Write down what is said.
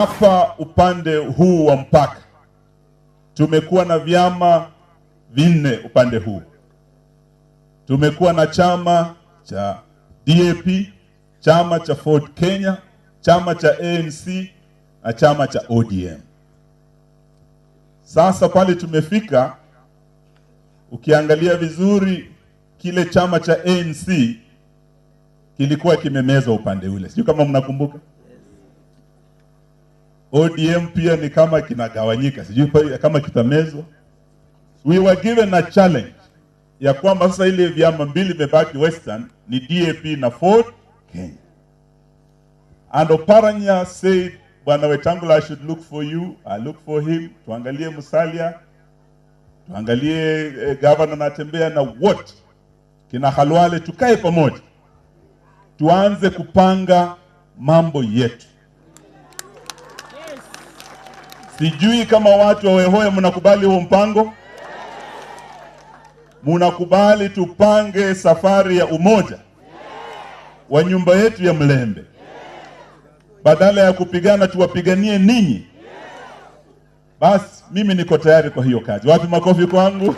Hapa upande huu wa mpaka tumekuwa na vyama vinne upande huu. Tumekuwa na chama cha DAP, chama cha Ford Kenya, chama cha ANC na chama cha ODM. Sasa pale tumefika, ukiangalia vizuri kile chama cha ANC kilikuwa kimemeza upande ule, sijui kama mnakumbuka. ODM pia ni kama kinagawanyika, sijui kama kitamezwa. We were given a challenge ya kwamba sasa ile vyama mbili imebaki Western ni DAP na Ford Kenya. And Oparanya said, Bwana Wetangula, I should look for you. I look for him. Tuangalie Musalia, tuangalie governor Natembeya na wote kina Khalwale, tukae pamoja, tuanze kupanga mambo yetu. Sijui kama watu wa Wehoya mnakubali huo mpango. Munakubali tupange safari ya umoja wa nyumba yetu ya Mlembe, badala ya kupigana tuwapiganie ninyi. Basi mimi niko tayari kwa hiyo kazi. Wapi makofi kwangu?